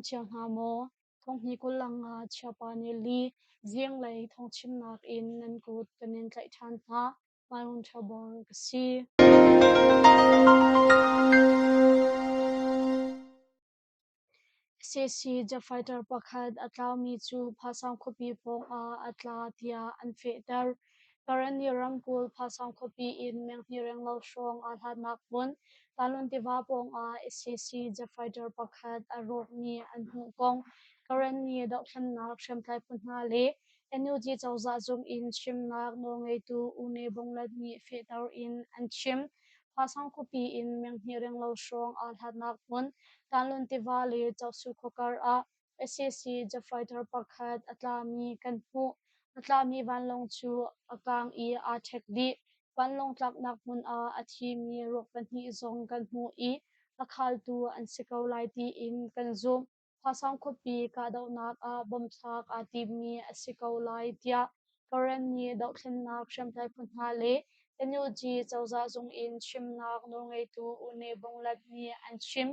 cio hna maw? Thonghni 25 Chiapa nili zinglei thawngchimnak in nan kut kan in tlaih ṭhan hna. Myron Ṭhabor ka si. Sac jet fighter pakhat a tlaumi cu Phasaung khuapi pawngah a tla tiah an fehter. Karenni ramkulh Phasaung khuapi in menghnih renglo hrawng aa hlatnak hmun Tanlun tiva pawngah sac jet fighter pakhat a rawkmi an hmuh kong Karenni dohthlennak hriamtlai phu hna le NUG cozah zung in chimnak nawlngeitu U Ne Bunglat nih fehter in an chim. Phasaung khuapi in menghnih renglo hrawng aa hlatnak hmun Tanlun tiva le Cohsu khua kar ah sac jet fighter pakhat a tlami kan hmuh. A tlami vanlawng cu a kaang i aa ṭhek dih. Vanlawng tlaknak hmun ah a thimi ruak pahnih zong kan hmuh i a khaltu an si ko lai tiin kan zumh. Phasaung khuapi kahdohnak ah bomb thlak aa timmi a si ko lai tiah Karenni dohthlennak hriamtlai phu hna le NUG cozah zung in chimnak nawlngeitu U Ne Bunglat nih an chim.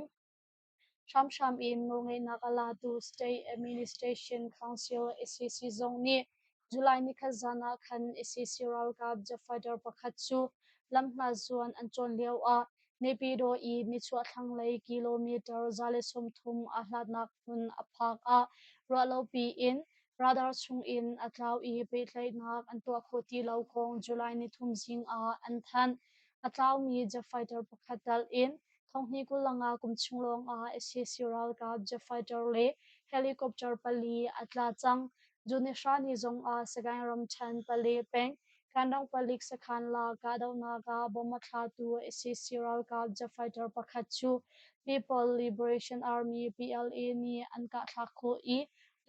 Hramhram in nawlngeihnak a latu State Administration Council SAC zong nih July nikhat zan ah khan sac ralkap jet fighter pakhat cu lamhla zuan an cawn lioah Naypyidaw i nichuah thlanglei kilometer 130 aa hlatnak hmun a phak ah ruahlopi in radar chungin a tlau i pehtlaihnak an tuah khawh ti lo kong July nithum zing ah an thanh. A tlaumi jet fighter pakhat tal in thonghnih 25 kum chung lawngah sac ralkap jet fighter le helicopter pali a tla cang. June hra ni zongah Sagaing ramṭhen Pale peng Kandang palik sakhan la kahdohnak ah bomb a thlatu sac ralkap jet fighter pakhat cu People Liberation Army PLA nih an kahthlak khawh i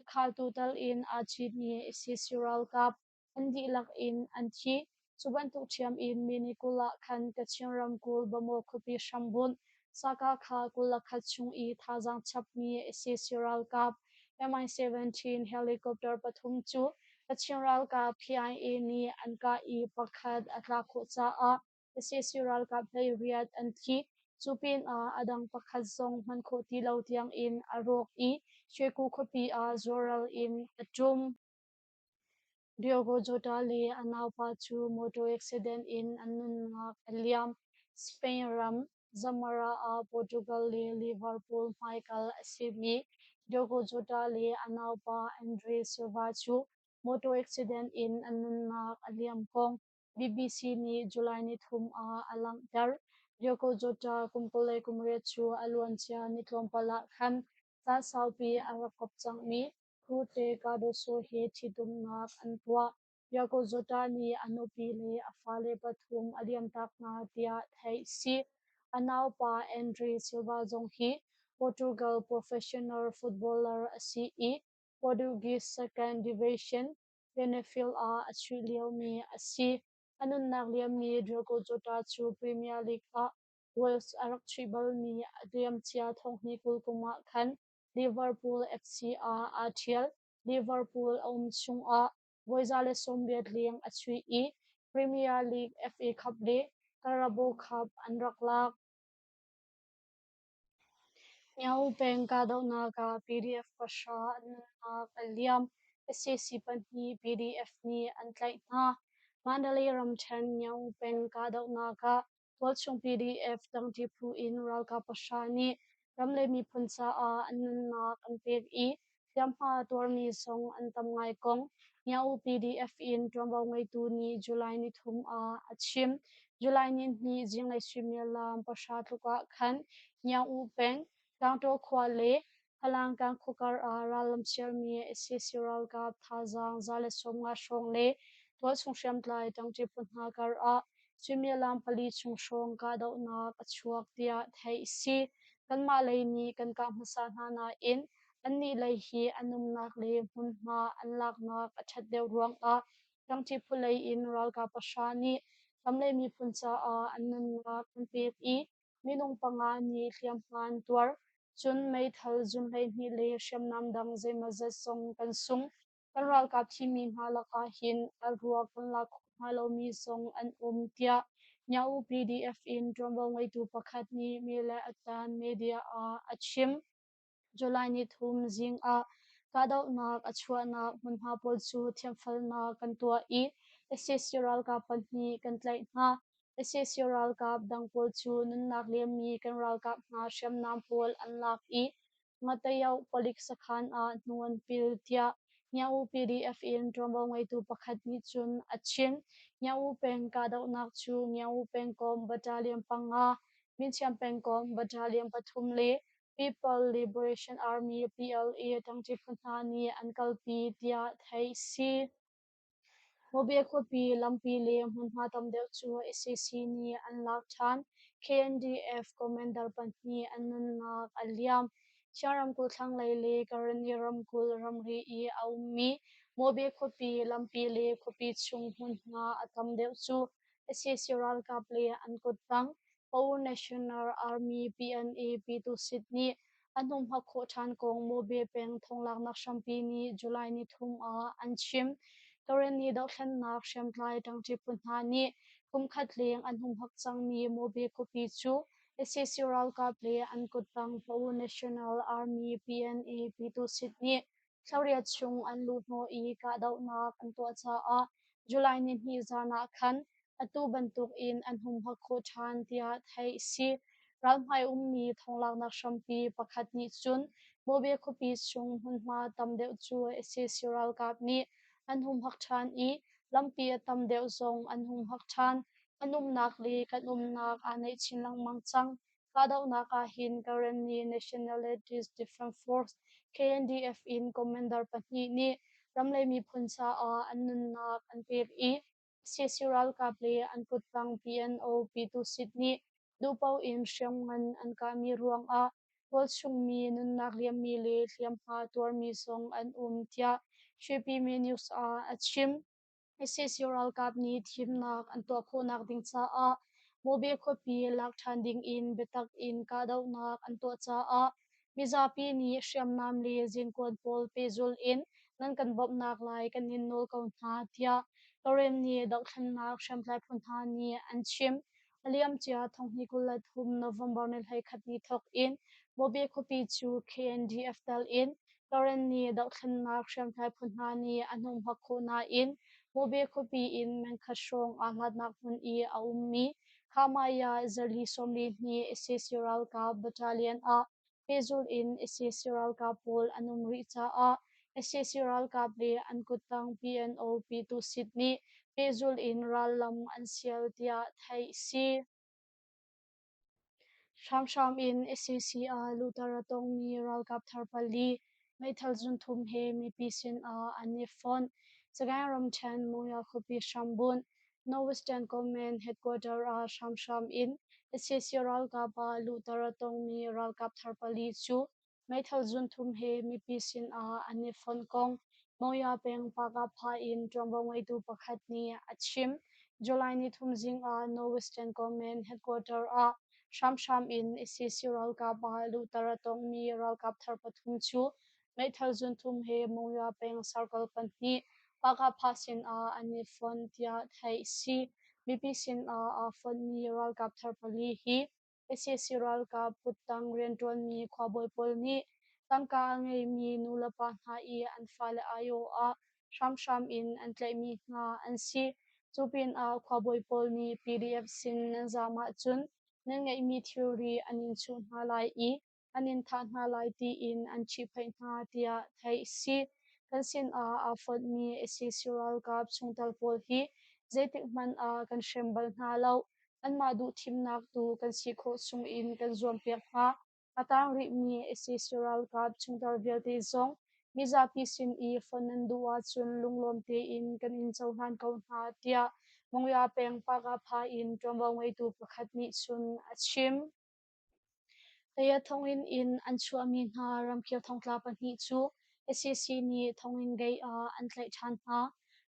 a khaltu tal in aa citmi sac ralkap an dihlak in an thi. Cu bantuk ṭhiam in mi 20 ah khan Kachin ramkulh Bamaw khuapi hrambunh Sakakha 21 chung i thazaang chapmi sac ralkap Mi-17 helicopter pathum cu Kachin ralkap KIA nih an kah i pakhat a tlak khawh caah sac ralkap 18 an thi. Cu pinah a dang pakhat zong hman khawh ti lo tiangin a rawk i Shweku khuapi ah zuaral in a ṭum. Diogo Jota le a naupa cu motor accident in an nunnak a liam. Spain ram Zamora ah Portugal le Liverpool hmaikal a simi Diogo Jota le a naupa Andre Silva cu motor accident in an nunnak a liam kong BBC nih July nithum ah a langhter. Diogo Jota kum 28 cu a luancia ni tlawmpal ah khan caan saupi a rak kop cangmi Rute Cardoso he ṭhitumnak an tuah. Diogo Jota nih a nupi le a fale pathum a liamtak hna tiah theih si. A naupa Andre Silva zong hi Portugal professional footballer a si i Portuguese second division Penafiel ah a chuih liomi a si. A nunnak liammi Diogo Jota cu Premier League ah Wolves a rak chuih balmi a liamcia thonghnih 20 kum ah khan Liverpool FC ah aa ṭhial. Liverpool a um chungah voi 180 leng a chuih i Premier League, FA Cup le Carabao Cup an rak lak. Myo peng kahdohnak ah PDF pahra an nunnak a liam. Sac pahnih PDF nih an tlaih hna. Mandalay ramṭhen Myo peng kahdohnak ah tualchung PDF tangṭi phu in ralkap pahra nih ram le miphun caah an nunnak an pek i hliamhma tuarmi zong an tam ngai kong Myo PDF in ṭuanvo ngeitu nih July nithum ah a chim. July nihnih zinglei suimilam pahra tluk ah khan Nyaung peng Tlangtaw khua le Phalangkang khuakar ah rallam sialmi sac ralkap thazaang 150 hrawng le tualchung hriamtlai ṭangṭi phu hna kar ah suimilam pali chung hrawng kahdohnak a chuak tiah theih a si. Kanmah lei nih kan kah hmasa hna nain annih lei hi an umnak le hmunhma an laknak a ṭhat deuh ruangah ṭangṭi phu lei in ralkap pahra nih ram le miphun caah an nunnak an pek i minung panga nih hliamhma an tuar. Cun meithal zum 12 le hriamnam dang zeimawzat zong kan sung. Kan ralkap thimi hna lakah hin a ruak kan lak khawh hna lomi zong an um, tiah Nyaung PDF in ṭuanvo ngeitu pakhat nih Mile Atan media ah a chim. July 3 zing ah kahdohnak a chuahnak hmunhma pawl cu thiamfalnak kan tuah i sac ralkap pahnih kan tlaih hna. Sac ralkap dang pawl cu nunnak liammi kan ralkap hna hriamnam pawl an lak i Ngatayoh palik sakhan ah hnu an pil, tiah Nyaung PDF in ṭuanvo ngeitu pakhat nih cun a chim. Nyaung peng kahdohnak cu Nyaung pengkomh battalion 5, Minchiam pengkomh battalion 3 le People Liberation Army PLA ṭangṭi phu hna nih an kalpi tiah theih a si. Mobye khuapi lampi le hmunhma tam deuh cu sac nih an lak ṭhan. KNDF commander pahnih an nunnak a liam. Chin ramkulh thlanglei le Karenni ramkulh ramri i a ummi Mobye khuapi lampi le khuapi chung hmunhma a tam deuh cu sac ralkap le an kuttang Pau National Army PNA Pyituhsit nih an humhak khawh ṭhan kong Mobye peng thonglaknak hrampi nih July 3 ah an chim. Karenni dohthlennak hriamtlai ṭangṭi phu hna nih kumkhat leng an humhak cangmi Mobye khuapi cu sac ralkap le an kuttang Pau National Army PNA Pyituhsit nih thlariat chung an luhhnawh i kahdohnak an tuah caah July 2 zan ah khan atu bantuk in an humhak khawh ṭhan tiah theih a si. Ralhmai ummi thonglaknak hrampi pakhat nih cun Mobye khuapi chung hmunhma tam deuh cu sac ralkap nih an humhak ṭhan i lampi a tam deuh zong an humhak ṭhan. An umnak le kan umnak aa naih chin lengmang cang. Kahdohnak ah hin Karenni Nationalities Defence Force KNDF in commander pahnih nih ram le miphun caah an nunnak an pek i sac ralkap le an kuttang PNO Pyituhsit nih duhpaoh in hriamngan an kahmi ruangah tualchungmi nunnak liammi le hliamhma tuarmi zong an um tiah Shwe News ah a chim. Sac ralkap nih thimnak an tuah khawhnak ding caah Mobye khuapi lak ṭhan ding in biatak in kahdohnak an tuah caah mizapi nih hriamnam le zinkuan pawl pehzulh in nan kan bawmhnak lai kan in nawl ko hna tiah Karen nih dohthlennak hriamtlai phu hna nih an chim. A liamcia 2023 November ni 11 ni thawk in Mobye khuapi cu KNDF tel in Karen nih dohthlennak hriamtlai phu hna nih an humhak khawh nain Mobye khuapi in mengkhat hrawng aa hlatnak hmun i a ummi Khamaya 442 sac ralkap battalion ah pehzulh in sac ralkap pawl an um rih caah sac ralkap le an kuttang PNO Pyituhsit nih pehzulh in rallam an sial tiah theih a si. Hramhram in sac ah luhter a tongmi ralkap thar pali meithal zunthum he mipi sinah an i fonh. Sagaing ramṭhen Monywa khuapi hrambunh Northwestern Command headquarter ah hramhram in sac ralkap ah luhter a tongmi ralkap thar pali cu meithal zunthum he mipi sinah an i fonh kong Monywa peng Pakapha in ṭuanvo ngeitu pakhat nih a chim. July 3 zing ah Northwestern Command headquarter ah hramhram in sac ralkap ah luhter a tongmi ralkap thar pathum cu meithal zunthum he Monywa peng circle 2 Pakapha sinah an i fonh tiah theih a si. Mipi sinah aa fonhmi ralkap thar pali hi sac ralkap kuttang rianṭuanmi khuabawi pawl nih tangka a ngeimi nulepa hna i an fale aiawh ah hramhram in an tlaihmi hna an si. Cu pinah khuabawi pawl nih PDF sin nan zaam ahcun nan ngeihmi thilri an in chuh hna lai i an in thah hna lai tiin an ṭhihphaih hna tiah theih a si. Kan sinah aa fonhmi sac ralkap chungtel pawl hi zeitik hmanh ah kan hrem bal hna lo. Anmah duhthimnak tu kan si khawh chungin kan zuampiak hna. A tang rihmi sac ralkap chungtel vialte zong mizapi sin i fonh nan duh ahcun lunglawm tein kan in cohlan ko hna tiah Monywa peng Pakapha in ṭuanvo ngeitu pakhat nih cun a chim. Taya thonginn in an chuahmi hna ramkhel thongtla pahnih cu sac nih thonginn gate ah an tlaih ṭhan hna.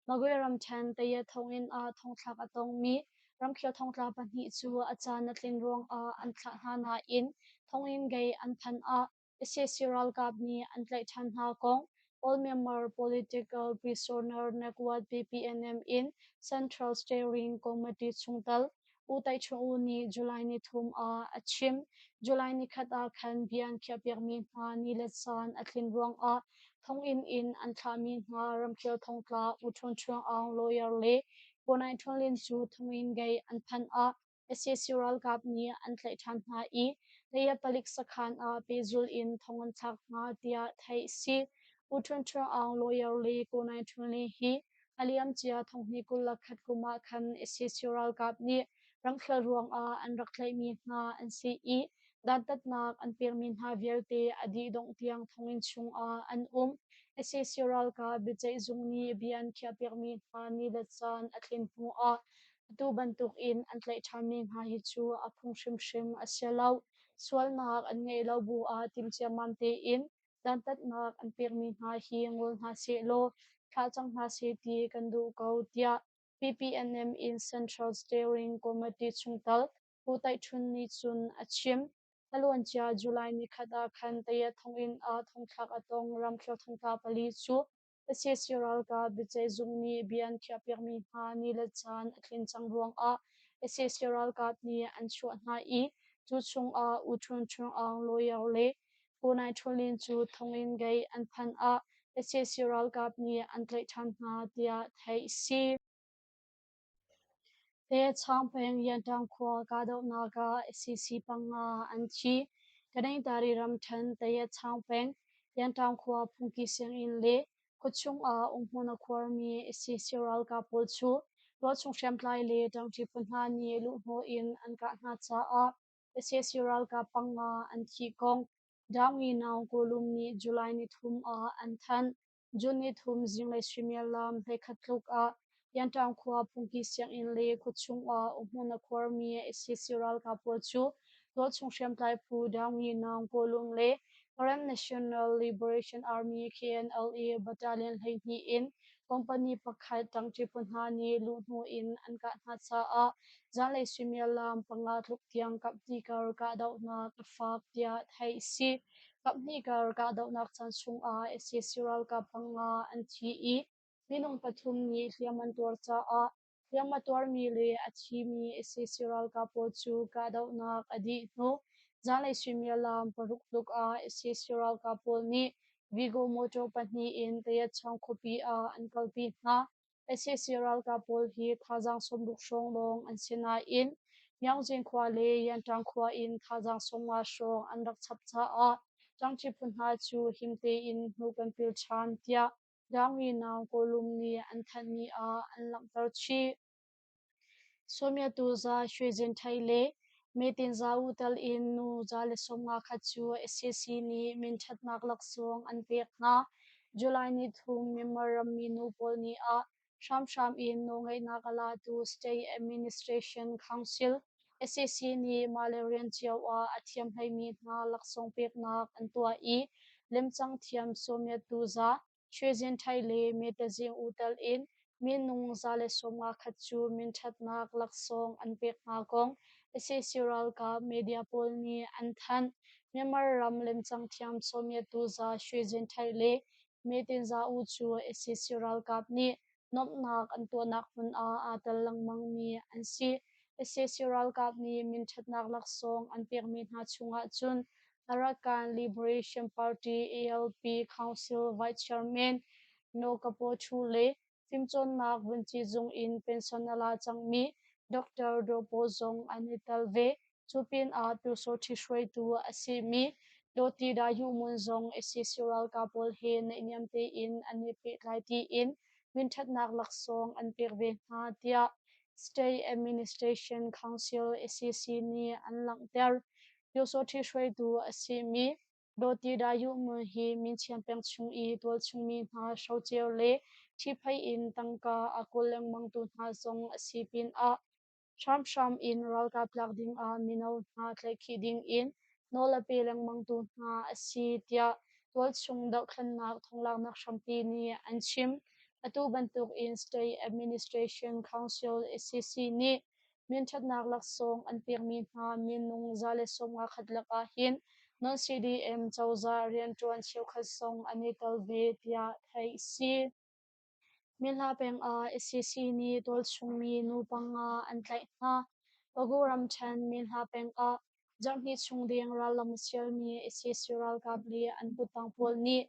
Magwe ramṭhen Taya thonginn ah thongthlak a tongmi ramkhel thongtla pahnih cu a caan a tlin ruangah an thlah hna nain thonginn gate an phanh ah sac ralkap nih an tlaih ṭhan hna kong All Myanmar Political Prisoner Network BPNM in Central Steering Committee chungtel. U Taih Ṭhu U nih July nithum ah a chim. July nikhat ah khan bia an khiahpiakmi hna ni le caan a tlin ruangah thonginn in an thlahmi hna ramkhel thongtla U Ṭhawn Ṭhuang Aung lawyer le Ko Naing Ṭhawn Lin cu thonginn gate an phanh ah sac ralkap nih an tlaih ṭhan hna i Taya palik sakhan ah pehzulh in thong an thlak hna tiah theih a si. U Ṭhawn Ṭhuang Aung lawyer le Ko Naing Ṭhawn Lin hi a liamcia thonghnih 21 kum ah khan sac ralkap nih ramkhel ruangah an rak tlaihmi hna an si i dantatnak an pekmi hna vialte a dih dongh tiang thonginn chungah an um. Sac ralkap biaceihzung nih bia an khiahpiakmi hna ni le caan a tlin hnuah atu bantukin an tlaih ṭhanmi hna hi cu a phung hrimhrim a si lo. Sualnak an ngeih lo bu ah timhciammam tein dantatnak an pekmi hna hi ngol hna sehlaw thlah cang hna seh ti kan duh ko tiah PPNM in Central Steering Committee chungtel Pu Taih Ṭhun nih cun a chim. A luancia July nikhat ah khan Tayet thonginn ah thongthlak a tong ramkhel thongtla pali cu sac ralkap biaceihzung nih bia an khiahpiakmi hna ni le caan a tlin cang ruangah sac ralkap nih an chuah hna i cu chungah U Ṭhun Ṭhung Aung lawyer le Ko Naing Ṭhun Lin cu thonginn gate an phanh ah sac ralkap nih an tlaih ṭhan hna tiah theih a si. Te Changpeng Yanṭang khua kahdohnak ah sac panga an thi. Kanaingtari ramṭhen Tayet-Changpeng Yanṭang khua phungki sianginn le khuachung ah umhmun a khuarmi sac ralkap pawl cu tualchung hriamtlai le ṭangṭi phu hna nih luhhnawh in an kah hna caah sac ralkap panga an thih kong Daungyi Naung Kawlum nih July nithum ah an thanh. June nithum zinglei suimilam 11 tluk ah Yanṭang khua phungki sianginn le khuachung ah umhmun a khuarmi sac ralkap pawl cu tualchung hriamtlai phu Daungyi Naung Kawlung le Karen National Liberation Army KNLA Battalion 12 in company pakhat ṭangṭi phu hna nih luhnu in an kah hna caah zanlei suimilam 5 tluk tiang kaphnih kar kahdohnak a fak tiah theih a si. Kaphnih kar kahdohnak caan chungah sac ralkap panga an thi i minung pathum nih hliam an tuar caah hliam a tuarmi le a thimi sac ralkap pawl cu kahdohnak a dih hnu zanlei suimilam 6 tluk ah sac ralkap pawl nih Vigo motor pahnih in Tayatchaung khuapi ah an kalpi hna. Sac ralkap pawl hi thazaang 60 hrawng lawng an si nain Myaungjin khua le Yanṭang khua in thazaang 50 hrawng an rak chap caah ṭangṭi phu hna cu him tein hnu kan pil ṭhan tiah Daungyi Naung Kawlum nih an thanhmi ah an langhter chih. Sawmiatu za Shwezin Htay le Metin Za U tal in nu 151 cu sac nih minṭhatnak laksawng an pek hna. July nithum Myanmar rammi nu pawl nih ah hramhram in nawlngeihnak a latu State Administration Council sac nih mah le rian cio ah a thiam hleimi hna laksawng peknak an tuah i lemcang thiam Sawmiatu za Shwezin Htay le Metazing U tal in minung 151 cu minṭhatnak laksawng an pek hna kong sac ralkap media pawl nih an thanh. Myanmar ram lemcang thiam Sawmiatu za Shwezin Htay le Metin Za U cu sac ralkap nih nuamhnak an tuahnak hmun ah aa tel lengmangmi an si. Sac ralkap nih minṭhatnak laksawng an pekmi hna chungah cun Arakan Liberation Party ALP Council Vice Chairman Naw Kapo Thu le Fimcawnnak Vunci Zung in pension a la cangmi Dr. Daw Paw zong an i tel ve. Cu pinah Pyusawṭhi hruaitu a simi Daw Ti Da Yu Mun zong sac ralkap pawl he naihniam tein an i pehtlai tiin minṭhatnak laksawng an pek ve hna tiah State Administration Council sac nih an langhter. Pyusawṭhi hruaitu a simi Daw Ti Da Yu Mun hi Minchian peng chung i tualchungmi hna hrocer le ṭhihphaih in tangka a kawl lengmangtu hna zong a si pinah Hramhram in ralkap tlak dingah mino hna tlaihkhih dingin nawl a pe lengmangtu hna a si tiah tualchung dohthlennak thonglaknak hrampi nih an chim. Atu bantukin State Administration Council SCC nih minṭhatnak laksawng an pekmi hna minung 151 lakah hin non-CDM cozah rianṭuan cheukhat zong an i tel ve tiah theih a si. Minhla peng ah sac nih tualchungmi nu panga an tlaih hna. Pagu ramṭhen Minhla peng ah zarhhnih chung deng rallam a sialmi sac ralkap le an kuttang pawl nih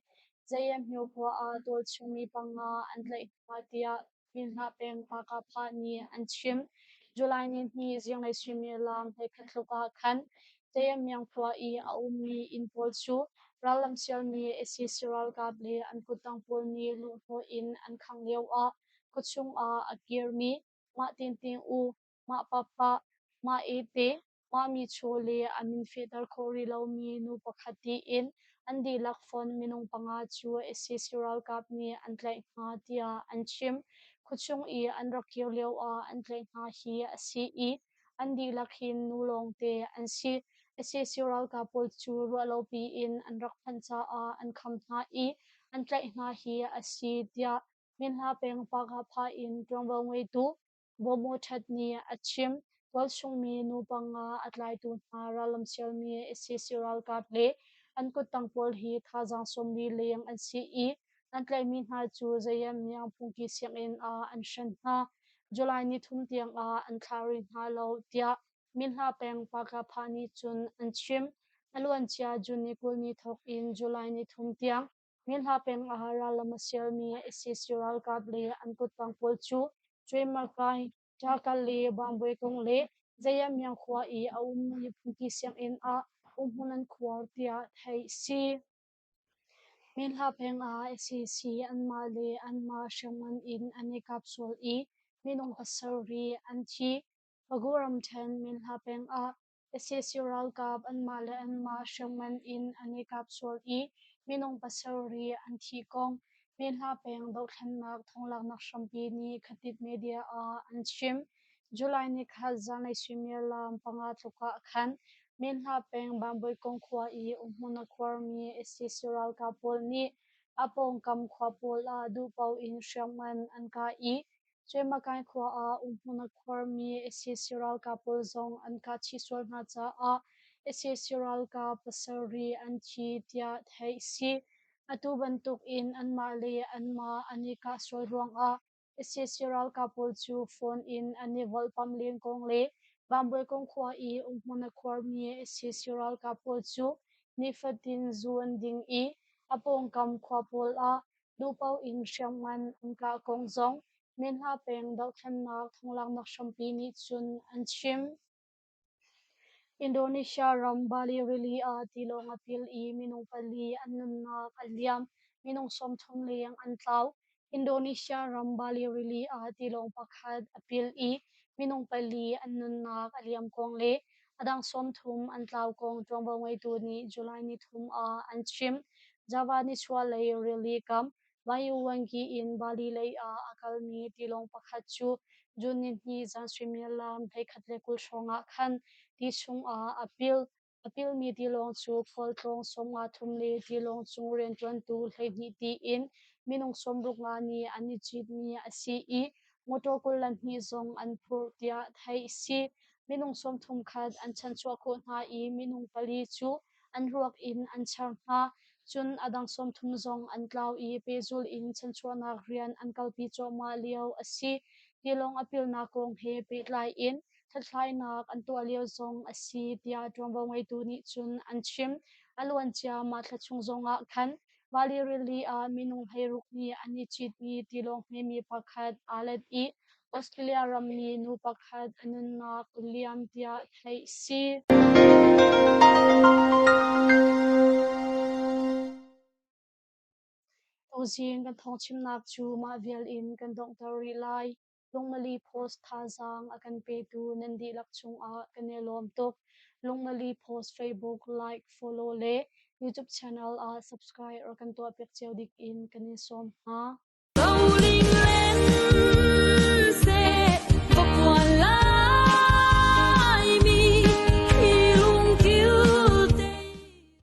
Zayamhyo khua ah tualchung mi panga an tlaih hna tiah Minhla peng Pakapha nih an chim. July nihnih zinglei suimilam 11 tluk ah khan Zayamyang khua i a ummi inn pawl cu rallam sialmi sac ralkap le an kuttang pawl nih luhhnawh in an khangh lioah khuachung ah a kirmi Mah Tinting U, Mah Papa, Mah Ete, Mah Michaw le a min fehter khawh rih lomi nu pakhat tiin an dihlak fonh minung panga cu sac ralkap nih an tlaih hna tiah an chim. Khuachung i an rak kir lioah an tlaih hna hi a si i an dihlak hin nu lawngte an si. Sac ralkap pawl cu ruahlopi in an rak phanh caah an kham hna i an tlaih hna hi a si tiah Minhla peng Pakapha in ṭuanvo ngeitu Bawmaw Ṭhat nih a chim. Tualchungmi nu panga a tlaitu hna rallam sialmi sac ralkap le an kuttang pawl hi thazaang 40 leng an si i an tlaihmi hna cu Zayamyang phungki sianginn ah an hren hna. July 3 tiang ah an thlah rih hna lo tiah Minhla peng Pakapha nih cun an chim. A luancia June ni 20 ni thawk in July 3 tiang Minhla peng ah rallam a sialmi sac ralkap le an kuttang pawl cu Cuaimakai, Ṭakal le Bangbawi kong le Zayamyang khua i a ummi phungki sianginn ah umhmun an khuar tiah theih a si. Minhla peng ah sac anmah le anmah hriamngan in an i kap sual i minung pasarih an thi. Pagu ramṭhen Minhla peng ah Sac ralkap anmah le anmah hriamngan in an i kap sual i minung pasarih an thih kong Minhla peng dohthlennak thonglaknak hrampi nih Khatit Media ah an chim. July nikhat zanlei suimilam 5 tluk ah khan Minhla peng Bambuikong khua i umhmun a khuarmi sac ralkap pawl nih a pawngkam khua pawl ah duhpaoh in hriamngan an kah i Cuaimakai khua ah umhmun a khuarmi sac ralkap pawl zong an kah chih sual hna caah sac ralkap pasarih an thi tiah theih a si. Atu bantuk in anmah le anmah an i kah sual ruangah sac ralkap pawl cu phone in an i volhpamh len kong le Bambuaikong khua i umhmun a khuarmi sac ralkap pawl cu nifatin zu an ding i a pawngkam khua pawl ah duhpaoh in hriamngan an kah kong zong Minhla peng dohthlennak thonglaknak hrampi nih cun an chim. Indonesia ram Bali rili ah tilawng a pil i minung pali an nunnak a liam, minung 30 leng an tlau. Indonesia ram Bali rili ah tilawng pakhat a pil i minung pali an nunnak a liam kong le a dang 30 an tlau kong ṭuanvo ngeitu nih July 3 ah an chim. Java nichuahlei rili kam Banyuwangi in Bali lei ah a kalmi tilawng pakhat cu June 2 zan suimilam 11:20 hrawng ah khan ti chung ah a pil. A pilmi tilawng cu khualtlawng 53 le tilawng cung rianṭuantu 12 tiin minung 65 nih an i citmi a si i motor 22 zong an phurh tiah theih a si. Minung 30 khat an chanchuah khawh hna i minung pali cu an ruak in an char hna. Cun a dang 30 zong an tlau i pehzulh in chanchuahnak rian an kalpi cuahmah lio a si. Tilawng a pilnak kong he pehtlai in hlathlainak an tuah lio zong a si tiah ṭuanvo ngeitu nih cun an chim. A luancia mah thla chung zongah khan Bali rili ah minung 16 nih an i citmi tilawng hmemi pakhat aa let i Australia rammi nu pakhat a nunnak a liam tiah theih a si. Tuzing kan thawngchimnak cu mah vial in kan donghter rih lai. Lungmali Post thazaang a kan petu nan dihlak cungah kan i lawm tuk. Lungmali Post Facebook like, follow le YouTube channel ah subscribe rak kan tuahpiak cio ding in kan in sawm hna.